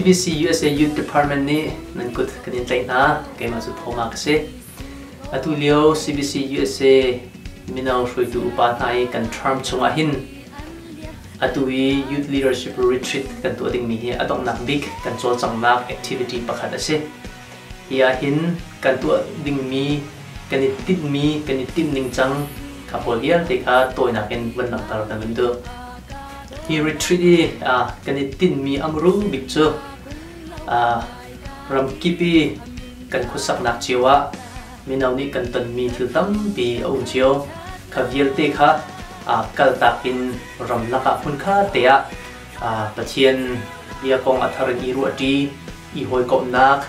CBC USA Youth Department nih nan kut kan in tlaih hna. Keimah cu Thoma ka si. Atu lio CBC USA mino hruaitu upa hna i kan term chungah hin atu i Youth Leadership Retreat kan tuah dingmi hi a donghnak bik kan cawlcanghnak activity pakhat a si. Hi ah hin kan tuah dingmi, kan i tinhmi, kan i timh ningcang kha pawl vialte kha tawinak in van langhter kan van duh. Hi retreat i kan i tinhmi a muru bik cu ramkip i kan khuasaknak cio ah mino nih kan tonmi thil tampi a um cio. Kha vialte kha kaltak in ramlak ah hmunkhat te ah Pathian bia kong a thar in i ruahṭi, i hawikomhnak,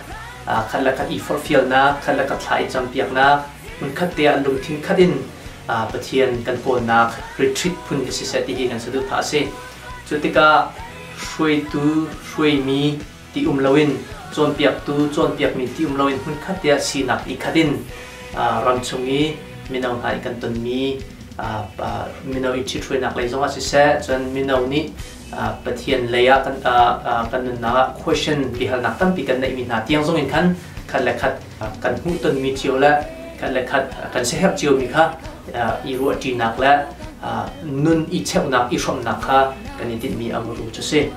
khat le khat i forhfialnak, khat le khat thla i campiaknak, hmunkhat te ah lungthin khat in Pathian kan kawlnak retreat phun hi siseh ti hi kan saduhthah a si. Cu tikah hruaitu, hruaimi ti um loin, cawnpiaktu, cawnpiakmi ti um loin hmunkhat te ah sinak i khat in ramchung i mino hna i kan tonmi mino i ṭhithruainak lei zongah siseh, cun mino nih Pathian lei ah kan nunnak ah question biahalnak tampi kan neihmi hna tiang zong in khan khat le khat kan hmuhtonmi cio le khat le khat kan siaherh ciomi kha i ruahṭinak le nun i cheuhnak i hrawmnak kha kan i tinhmi a muru cu si.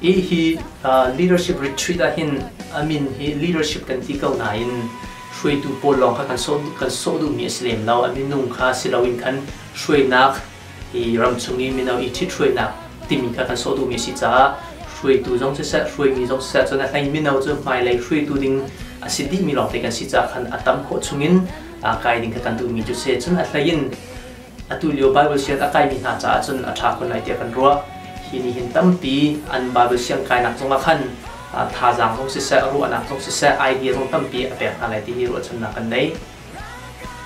I hi leadership retreat ah hin a min hi leadership kan ti ko nain hruaitu pawl lawng kha kan sawh duhmi a si lem lo. A minung kha si loin khan hruainak hi ramchung i mino i ṭhithruainak timi kha kan sawh duhmi a si caah hruaitu zong siseh hruaimi zong siseh cun a hlei mino cu hmailei hruaitu ding a si dihmi lawngte kan si caah khan a tam khawh chungin kai ding kha kan duhmi cu si. Cun a hlei in atu lio Bible sian a kaimi hna caah cun a ṭha khun lai tiah kan ruah. Hi nih hin tampi an Bible siang kainak zongah khan thazaang zong siseh, ruahnak zong siseh, idea zong tampi a pek hna lai ti hi ruahchannak kan nei.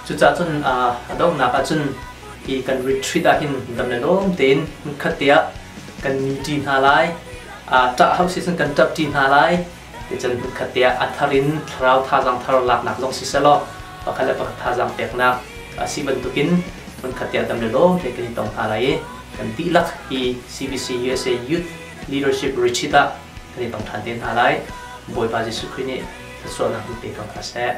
Cucaah cun a donghnak ah cun hi kan retreat ah hin dam le lawm tein hmunkhat te ah kan mi ṭi hna lai. Ṭah hau si cun kan ṭap ṭi hna lai. Ticun hmunkhat te ah a thar in thlarau thazaang thar laknak zong si selaw pakhat le pakhat thazaang peknak a si bantukin hmunkhat te ah dam le lawm tein kan i tong hna lai i kan dihlak hi CBC USA Youth Leadership Retreat ah kan i tong ṭhan te hna lai. Bawipa Jesuh Khrih nih thluachuahnak in pe ko hna seh.